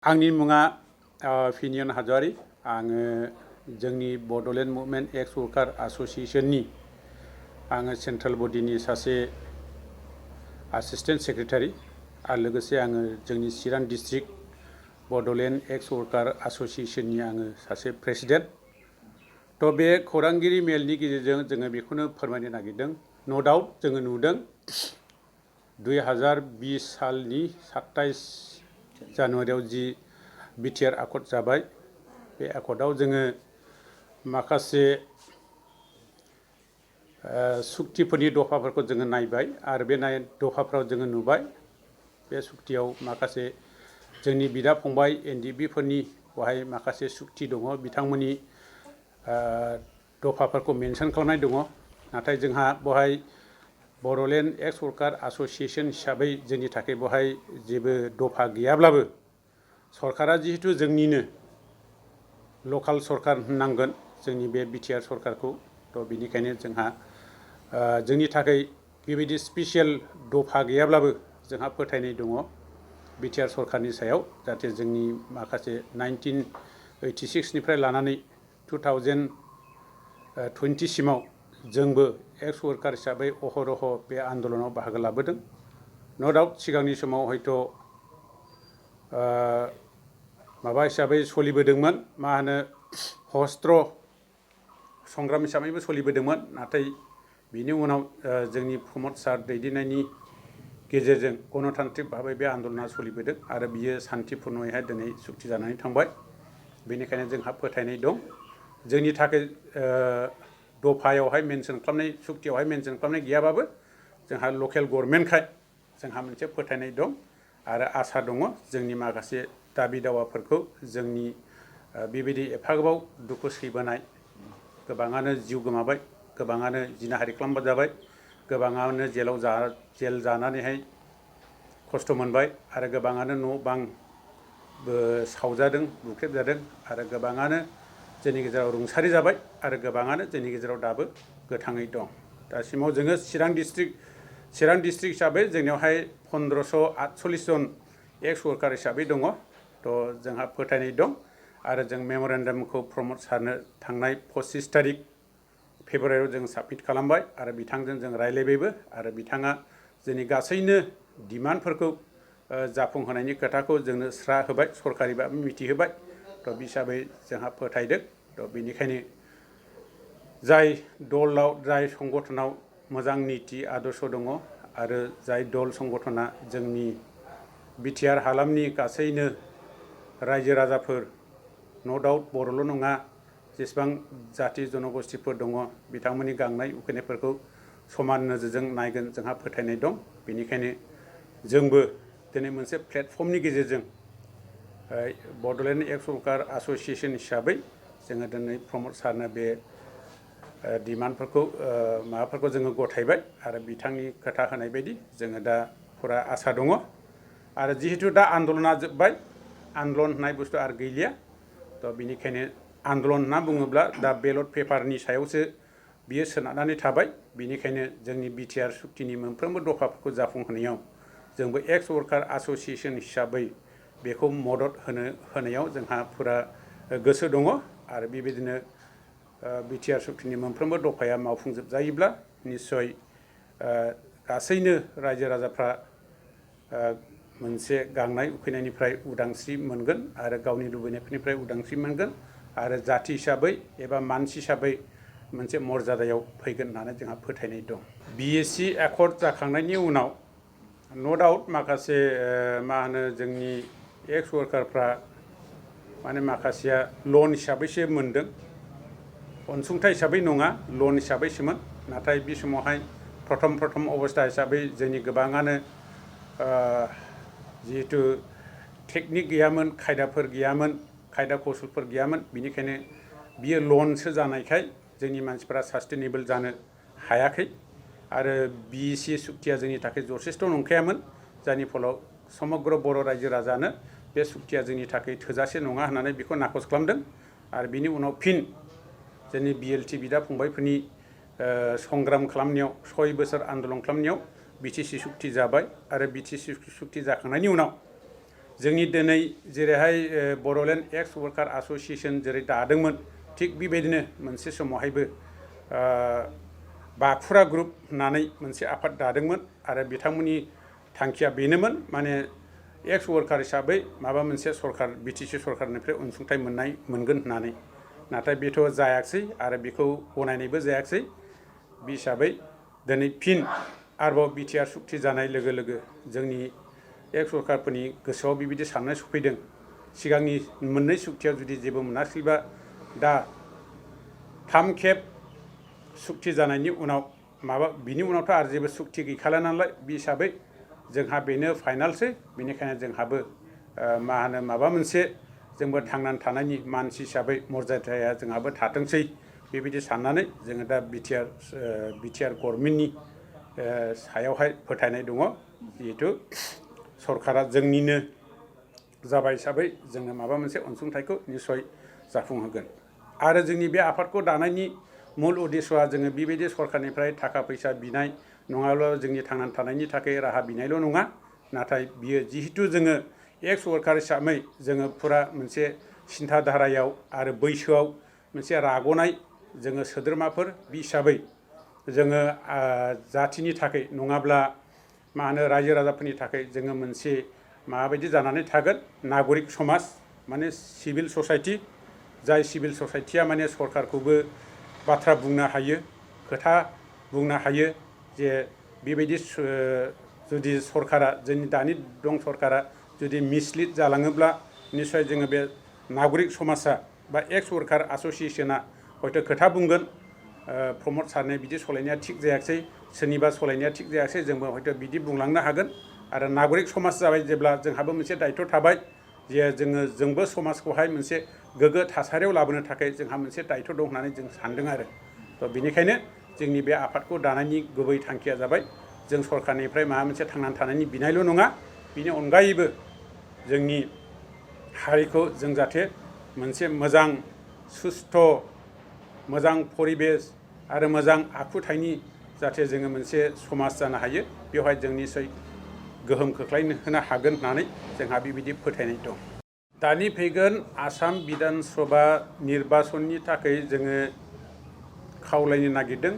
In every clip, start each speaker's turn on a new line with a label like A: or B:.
A: आंनि मुङा फिनियन हाज'वारि। आङो जोंनि बड'लेण्ड मुभमेन्ट एक्स वर्कार एस'सिएशननि आङो सेन्ट्रेल बडिनि सासे एसिस्टेन्ट सेक्रेटारि आरो लोगोसे आङो जोंनि चिरां डिस्ट्रिक्ट बड'लेण्ड एक्स वर्कार एस'सिएशननि आङो सासे प्रेसिडेन्ट। थ' बे खौरांगिरि मेलनि गेजेरजों जोङो बेखौनो फोरमायनो नागिरदों। नो डाउट जोङो नुदों 2020 सालनि 27 जानुवारियाव जि बिटिआर एकर्ड जाबाय। बे एकर्डआव जोङो माखासे सुक्तिफोरनि दफाफोरखौ जोङो नायबाय आरो बे दफाफ्राव जोङो नुबाय बे सुक्तियाव माखासे जोंनि बिदा फंबाय एनडिबिफोरनि बेवहाय माखासे सुक्ति दङ, बिथांमोननि दफाफोरखौ मेनसन खालामनाय दङ। नाथाय जोंहा बेवहाय बड'लेण्ड एक्स वर्कार एस'सिएशन हिसाबै जोंनि थाखाय बेवहाय जेबो दफा गैयाब्लाबो सरकारा जिहेतु जोंनिनो लकेल सरकार होननांगोन जोंनि बे बिटिआर सरकारखौ। थ' बिनिखायनो जोंहा जोंनि थाखाय बेबायदि स्पेसियेल दफा गैयाब्लाबो जोंहा फोथायनाय दङ बिटिआर सरकारनि सायाव, जाहाथे जोंनि माखासे 1986 निफ्राय लानानै 2020 सिमाव जोंबो एक्स वर्कार हिसाबै अहरह बे आन्दलनाव बाहागो लाबोदों। नो डाउट सिगांनि समाव हयथ' माबा हिसाबै सोलिबोदोंमोन, मा होनो हस्त्र संग्राम हिसाबैबो सोलिबोदोंमोन। नाथाय बिनि उनाव जोंनि प्रमद सार दैदेननायनि गेजेरजों गणतान्त्रिक भाबै बे आन्दलना सोलिबोदों आरो बियो सान्तिपुर्नयैहाय दिनै सुक्ति जानानै थांबाय। बेनिखायनो जोंहा फोथायनाय दं जोंनि थाखाय दफायावहाय मेनसन खालामनाय सुक्तियावहाय मेनसन खालामनाय गैयाबाबो जोंहा लकेल गभर्नमेन्टखाय जोंहा मोनसे फोथायनाय दं आरो आसा दङ जोंनि माखासे दाबि दावाफोरखौ जोंनि बेबायदि एफाग्राब दुखु सैबोनाय गोबाङानो जिउ गोमाबाय, गोबाङानो जिनाहारि खालामजाबाय, गोबाङानो जेल जानानैहाय खस्थ' मोनबाय आरो गोबाङानो न' बांबो सावजादों, बुख्रेबजादों आरो गोबाङानो जोंनि गेजेराव रुंसारि जाबाय आरो गोबाङानो जोंनि गेजेराव दाबो गोथाङै दं। दासिमाव जोङो चिरां डिस्ट्रिक्ट हिसाबै जोंनियावहाय 1548 जन एक्स वर्कार हिसाबै दङ। थ' जोंहा फोथायनाय दं आरो जों मेम'रेन्डामखौ प्रमद सारनो थांनाय 25 तारिख फेब्रुवारियाव जों साबमिट खालामबाय आरो बिथांजों जों रायलायबायबो आरो बिथाङा जोंनि गासैनो डिमान्डफोरखौ जाफुंहोनायनि खोथाखौ जोंनो स्रा होबाय, सरकारि बा मिथिहोबाय। थ' बे हिसाबै जोंहा फोथायदों। थ' बेनिखायनो जाय दलाव जाय संगठनाव मोजां निति आदर्श दङ आरो जाय दल संगठना जोंनि बिटिआर हालामनि गासैनो रायजो राजाफोर, नो डाउट बर'ल' नङा जेसेबां जाथि जनगोष्ठीफोर दङ बिथांमोननि गांनाय उखैनायफोरखौ समान नोजोरजों नायगोन जोंहा फोथायनाय दं। बेनिखायनो जोंबो दिनै मोनसे प्लेटफर्मनि गेजेरजों बड'लेण्ड एक्स वर्कार एस'सिएशन हिसाबै जोङो दिनै प्रमद सारनो बे डिमान्डफोरखौ माबाफोरखौ जोङो गथायबाय आरो बिथांनि खोथा होनाय बायदि जोङो दा फुरा आसा दङ। आरो जिहेतु दा आन्दलना जोब्बाय, आन्दलन होननाय बुस्थु आरो गैलिया। थ' बिनिखायनो आन्दलन होनना बुङोब्ला दा बेलट पेपारनि सायावसो बियो सोनारनानै थाबाय। बिनिखायनो जोंनि बिटिआर सुक्तिनि मोनफ्रोमबो दफाफोरखौ जाफुंहोनायाव जोंबो एक्स वर्कार एस'सिएशन हिसाबै बेखौ मदद होनायाव जोंहा फुरा गोसो दङ आरो बेबायदिनो बिटिआर सुक्तिनि मोनफ्रोमबो दफाया मावफुंजोबजायोब्ला निस्सय गासैनो रायजो राजाफ्रा मोनसे गांनाय उखैनायनिफ्राय उदांस्रि मोनगोन आरो गावनि लुबैनायफोरनिफ्राय उदांस्रि मोनगोन आरो जाथि हिसाबै एबा मानसि हिसाबै मोनसे मर्यादायाव फैगोन होननानै जोंहा फोथायनाय दं। बिएसि एकर्ड जाखांनायनि उनाव नो डाउट माखासे मा होनो जोंनि एक्स वर्कारफ्रा माने माखासेया लन हिसाबैसो मोनदों, अनसुंथाइ हिसाबै नङा, लन हिसाबैसोमोन। नाथाय बे समावहाय प्रथम अबस्था हिसाबै जोंनि गोबाङानो जिहेतु टेकनिक गैयामोन, खायदाफोर गैयामोन, खायदा कौशलफोर गैयामोन, बिनिखायनो बियो लनसो जानायखाय जोंनि मानसिफ्रा सास्टेनेबल जानो हायाखै आरो बिएसि सुक्तिया जोंनि थाखाय जथेस्थ' नंखायामोन, जायनि फलाव समग्र बर' रायजो राजानो बे सुक्तिया जोंनि थाखाय थोजासे नङा होननानै बेखौ नाखस खालामदों। आरो बिनि उनाव फिन जोंनि बिएलटि बिदा फंबायफोरनि संग्राम खालामनायाव 6 बोसोर आन्दलन खालामनायाव बिटिसि सुक्ति जाबाय आरो बिटिसि सुक्ति जाखांनायनि उनाव जोंनि दिनै जेरैहाय बड'लेण्ड एक्स वर्कार एस'सिएशन जेरै दादोंमोन थिग बेबायदिनो मोनसे समावहायबो बाखुरा ग्रुप होननानै मोनसे आफाद दादोंमोन आरो बिथांमोननि थांखिया बेनोमोन माने एक्स वर्कार हिसाबै माबा मोनसे सरकार बिटिसि सरकारनिफ्राय अनसुंथाइ मोनगोन होननानै नाथाय बेथ' जायाखसै आरो बेखौ गनायनायबो जायाखसै बे हिसाबै दिनै फिन आरोबाव बिटिआर सुक्ति जानाय लोगो लोगो जोंनि एक्स वर्कारफोरनि गोसोआव बेबायदि साननाय सफैदों सिगांनि मोननै सुक्तियाव जुदि जेबो मोनाखैबा दा 3 खेब सुक्ति जानायनि उनाव बिनि उनावथ' आरो जेबो सुक्ति गैखाला नालाय बे हिसाबै जोंहा बेनो फाइनालसै बेनिखायनो जोंहाबो माबा मोनसे जोंबो थांनानै थानायनि मानसि हिसाबै मर्यादाया जोंहाबो थाथोंसै बेबायदि साननानै जोङो दा बिटिआर गभर्नमेन्टनि सायावहाय फोथायनाय दङ जिहेतु सरकारा जोंनिनो जाबाय हिसाबै जोङो माबा मोनसे अनसुंथाइखौ निस्सय जाफुंहोगोन आरो जोंनि बे आफादखौ दानायनि मुल उद्देश्यआ जोङो बेबायदि सरकारनिफ्राय थाखा फैसा बिनाय नङाब्ला जोंनि थांनानै थानायनि थाखाय राहा बिनायल' नङा नाथाय बियो जिहेतु जोङो एक्स वर्कार हिसाबै जोङो फुरा मोनसे सिन्था धारायाव आरो बैसोआव मोनसे राग'नाय जोङो सोद्रोमाफोर बे हिसाबै जोङो जाथिनि थाखाय नङाब्ला मा होनो रायजो राजाफोरनि थाखाय जोङो मोनसे माबायदि जानानै थागोन नागरिक समाज माने सिभिल ससाइटि जाय सिभिल ससाइटिया माने सरकारखौबो बाथ्रा बुंनो हायो खोथा बुंनो हायो जे बेबायदि जुदि सरकारा जोंनि दानि दं सरकारा जुदि मिसलिड जालाङोब्ला निस्सय जोङो बे नागरिक समाजा बा एक्स वर्कार एस'सिएशना हयथ' खोथा बुंगोन प्रमद सारनो बिदि सलायनाया थिग जायाखसै सोरनिबा सलायनाया थिग जायाखसै जोंबो हयथ' बिदि बुंलांनो हागोन आरो नागरिक समाज जाबाय जेब्ला जोंहाबो मोनसे दायित्व थाबाय जे जोंबो समाजखौहाय मोनसे गोग्गो थासारियाव लाबोनो थाखाय जोंहा मोनसे दायित्व दं होननानै जों सानदों आरो थ' बेनिखायनो जोंनि बे आफादखौ दानायनि गुबै थांखिया जाबाय जों सरकारनिफ्राय माबा मोनसे थांनानै थानायनि बिनायल' नङा बिनि अनगायैबो जोंनि हारिखौ जों जाहाथे मोनसे मोजां सुस्थ' मोजां परिबेस आरो मोजां आखुथायनि जाहाथे जोङो मोनसे समाज जानो हायो बेवहाय जों निस्सय गोहोम खोख्लैनो होनो हागोन होननानै जोंहा बेबायदि फोथायनाय दं दानि फैगोन आसाम बिधान सभा निर्बाचननि थाखाय जोङो खावलायनो नागिरदों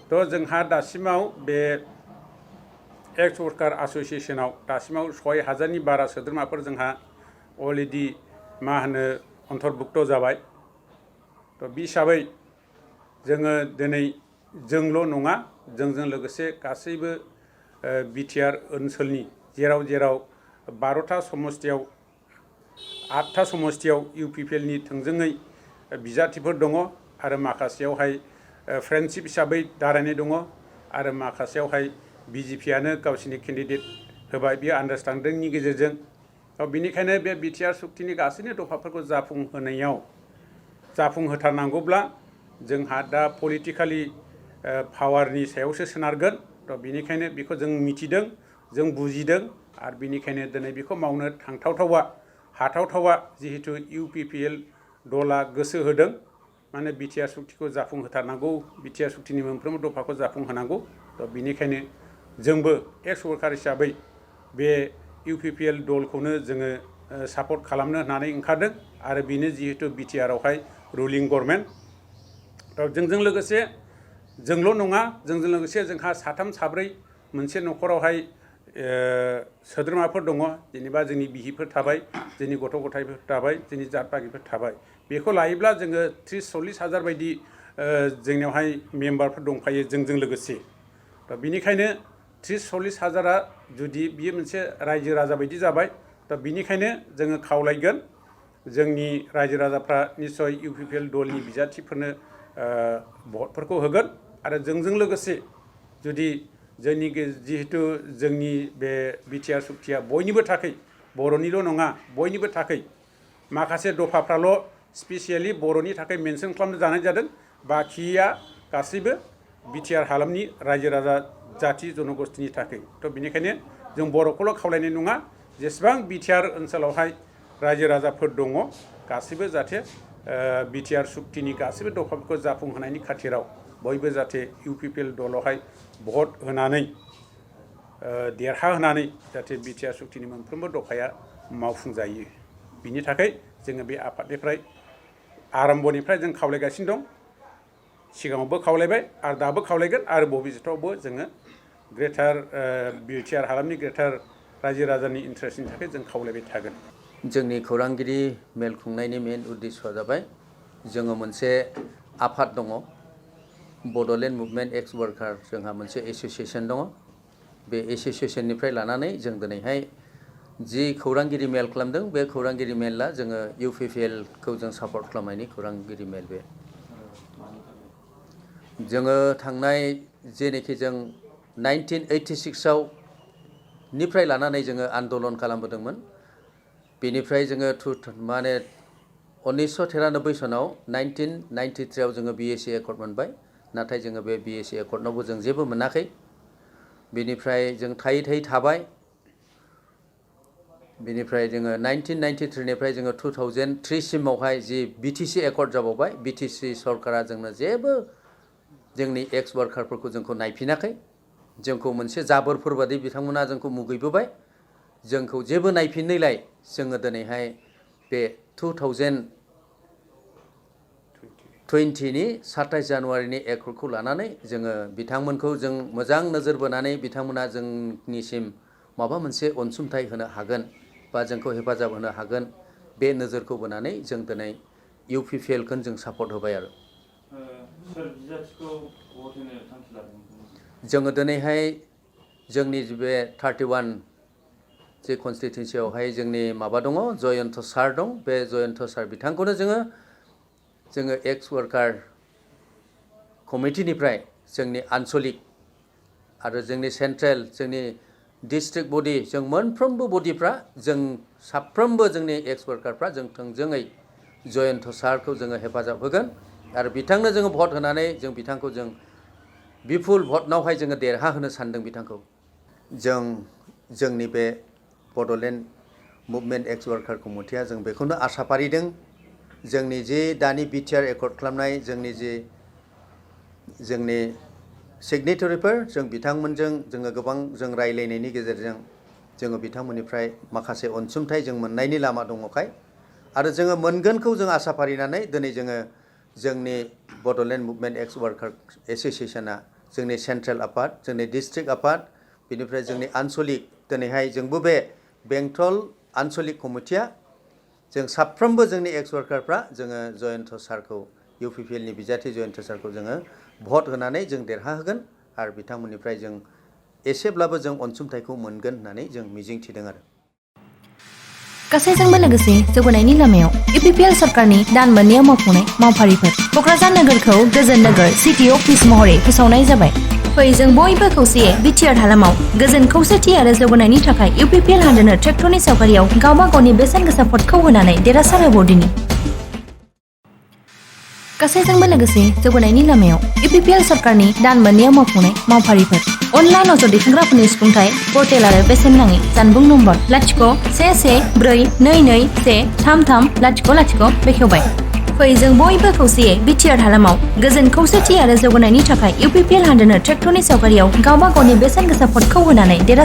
A: थ' जोंहा दासिमाव बे एक्स वर्कार एस'सिएशनाव दासिमाव 6000नि बारा सोद्रोमाफोर जोंहा अलरेडि मा होनो अन्तर्भुक्त जाबाय थ' बे हिसाबै जोङो दिनै जोंल' नङा जोंजों लोगोसे गासैबो बिटिआर ओनसोलनि जेराव 12टा समस्तियाव 8टा समस्तियाव इउपिपिएलनि थोंजोङै बिजाथिफोर दङ आरो माखासेयावहाय फ्रेन्डशिप हिसाबै दारायनाय दङ आरो माखासेयावहाय बिजेपिआनो गावसिनि केन्डिडेट होबाय बेयो आन्डारस्टेन्डिंनि गेजेरजों बेनिखायनो बे बिटिआर सुक्तिनि गासैनि दफाफोरखौ जाफुंहोथारनांगौब्ला जोंहा दा पलिटिकेलि पावारनि सायावसो सोनारगोन थ' बेनिखायनो बेखौ जों मिथिदों जों बुजिदों आरो बेनिखायनो दिनै बेखौ मावनो हाथावथावा जिहेतु इउपिपिएल दला गोसो होदों माने बिटिआर सुक्तिखौ जाफुंहोथारनांगौ बिटिआर सुक्तिनि मोनफ्रोमबो दफाखौ जाफुंहोनांगौ थ' बेनिखायनो जोंबो एक्स वर्कार हिसाबै बे इउपिपिएल दलखौनो जोङो सापर्ट खालामनो होननानै ओंखारदों आरो बेनो जिहेतु बिटिआरआवहाय रुलिं गभर्नमेन्ट जोंजों लोगोसे जोंल' नङा जोंजों लोगोसे जोंहा 3 4 मोनसे न'खरावहाय सोद्रोमाफोर दङ जेनेबा जोंनि बिहिफोर थाबाय जोंनि गथ' गथायफोर थाबाय जोंनि जात बागिफोर थाबाय बेखौ लायोब्ला जोङो 30-40 हाजार बायदि जोंनियावहाय मेम्बारफोर दंफायो जोंजों लोगोसे दा बेनिखायनो 30-40 हाजारा जुदि बियो मोनसे रायजो राजा बायदि जाबाय दा बेनिखायनो जोङो खावलायगोन जोंनि रायजो राजाफ्रा निस्सय इउपिपिएल दलनि बिजाथिफोरनो भटफोरखौ होगोन आरो जोंजों लोगोसे जुदि जोंनि जिहेतु जोंनि बे बिटिआर सुक्तिया बयनिबो थाखाय बर'निल' नङा बयनिबो थाखाय माखासे दफाफ्राल' स्पेसियेलि बर'नि थाखाय मेनसन खालामनो जानाय जादों बाखिया गासैबो बिटिआर हालामनि रायजो राजा जाथि जनगोष्ठीनि थाखाय थ' बेनिखायनो जों बर'खौल' खावलायनाय नङा जेसेबां बिटिआर ओनसोलावहाय रायजो राजाफोर दङ गासैबो जाहाथे बिटिआर सुक्तिनि गासैबो दफाफोरखौ जाफुंहोनायनि खाथिराव बयबो जाहाथे इउपिपिएल दलावहाय भट होनानै देरहाहोनानै जाहाथे बिटिआर सुक्तिनि मोनफ्रोमबो दफाया मावफुंजायो बिनि थाखाय जोङो बे आफादनिफ्राय आरम्भनिफ्राय जों खावलायगासिनो दं सिगाङावबो खावलायबाय आरो दाबो खावलायगोन आरो भबिष्यतआवबो जोङो ग्रेटार बिटिआर हालामनि ग्रेटार रायजो राजानि इन्टारेस्टनि थाखाय जों खावलायबाय थागोन।
B: जोंनि खौरांगिरि मेल खुंनायनि मेन उद्देश्यआ जाबाय जोङो मोनसे आफाद दङ बड'लेण्ड मुभमेन्ट एक्स वर्कार जोंहा मोनसे एस'सिएसन दङ बे एस'सिएसननिफ्राय लानानै जों दिनैहाय जि खौरांगिरि मेल खालामदों बे खौरांगिरि मेलआ जोङो UPPL खौ जों सापर्ट खालामनायनि खौरांगिरि मेल बे जोङो थांनाय जेनोखि जों 1986आव निफ्राय लानानै जोङो आन्दलन खालामबोदोंमोन बेनिफ्राय जोङो 1993 सनाव 1993आव जोङो BSc एकर्ड मोनबाय नाथाय जोङो बे BSc एकर्डनावबो जों जेबो मोनाखै बेनिफ्राय जों थायै थाबाय बेनिफ्राय जोङो 1993 निफ्राय जोङो 2003 सिमावहाय जि BTC एकर्ड जाबावबाय BTC सरकारा जोंनो जेबो जोंनि एक्स वार्कारफोरखौ जोंखौ नायफिनाखै जोंखौ मोनसे जाबोरफोर बादि बिथांमोना जोंखौ मुगैबोबाय जोंखौ जेबो नायफिननैलाय जोङो दिनैहाय बे 2020नि 27 जानुवारिनि एकर्डखौ लानानै जोङो बिथांमोनखौ जों मोजां नोजोर बोनानै बिथांमोना जोंनिसिम माबा मोनसे अनसुंथाइ होनो हागोन बा जोंखौ हेफाजाब होनो हागोन बे नोजोरखौ बोनानै जों दिनै UPPL-खौ जों सापर्ट होबाय आरो जोङो दिनैहाय जोंनि बे 31 जे कनस्टिटिउन्सियावहाय जोंनि माबा दङ जयन्त सार दं बे जयन्त सार बिथांखौनो जोङो एक्स वर्कार कमिटिनिफ्राय जोंनि आन्चलिक आरो जोंनि सेन्ट्रेल जोंनि डिस्ट्रिक्ट बडि जों मोनफ्रोमबो बडिफ्रा जों साफ्रोमबो जोंनि एक्स वर्कारफ्रा जों थोंजोङै जयन्त सारखौ जोङो हेफाजाब होगोन आरो बिथांनो जोङो भट होनानै जों बिथांखौ जों बिपुल भटनावहाय जोङो देरहाहोनो सानदों बिथांखौ जोंनि बे बड'लेण्ड मुभमेन्ट एक्स वर्कार कमिटिया जों बेखौनो आसा फारिदों जोंनि जे दानि बिटिआर एकर्ड खालामनाय जोंनि सिगनेटरिफोर जों बिथांमोनजों जोङो गोबां जों रायलायनायनि गेजेरजों जोङो बिथांमोननिफ्राय माखासे अनसुंथाइ जों मोननायनि लामा दङखाय आरो जोङो मोनगोनखौ जों आसा फारिनानै दिनै जोङो जोंनि बड'लेण्ड मुभमेन्ट एक्स वर्कार एस'सिएसना जोंनि सेन्ट्रेल आफाद जोंनि डिस्ट्रिक्ट आफाद बेनिफ्राय जोंनि आन्चलिक दिनैहाय जोंबो बे बेंटल आन्चलिक कमिटिया जों साफ्रोमबो जोंनि एक्स वर्कारफ्रा जोङो जयन्त सारखौ UPPL-नि बिजाथि जयन्त सारखौ जोङो भट होनानै जों देरहाहोगोन आरो बिथांमोननिफ्राय जों एसेब्लाबो जों अनसुंथाइखौ मोनगोन होननानै जों मिजिंथिदों आरो
C: गासैजोंबो लोगोसे जौगानायनि लामायाव UPPL सरकारनि दान मोननैयाव मावफुंनाय मावफारिफोर क'क्राझार नोगोरखौ गोजोन नोगोर सिटि अफिस महरै फोसावनाय जाबाय फै जों बयबो खौसेयै बिटिआर हालामाव गोजोन खौसेथि आरो जौगानायनि थाखाय UPPL हानजानो ट्रेक्टरनि सावगारियाव गावबा गावनि बेसेन गोसा भटखौ होनानै देरहासार होबावदिनि गासैजोंबो लोगोसे जौगानायनि लामायाव UPPL सरकारनि दान मोननैयाव मावफुंनाय मावफारिफोर अनलाइन अजद दैखांग्राफोरनि सुफुंथाय पर्टेल आरो बेसेन नाङि जानबुं नम्बर 01142213330 बेखेवबाय फै जों बयबो खौसेयै बिटिआर हालामाव गोजोन खौसेथि आरो जौगानायनि थाखाय UPPL हानजानो ट्रेक्टरनि सावगारियाव गावबा गावनि बेसेन गोसा भटखौ होनानै देरहासार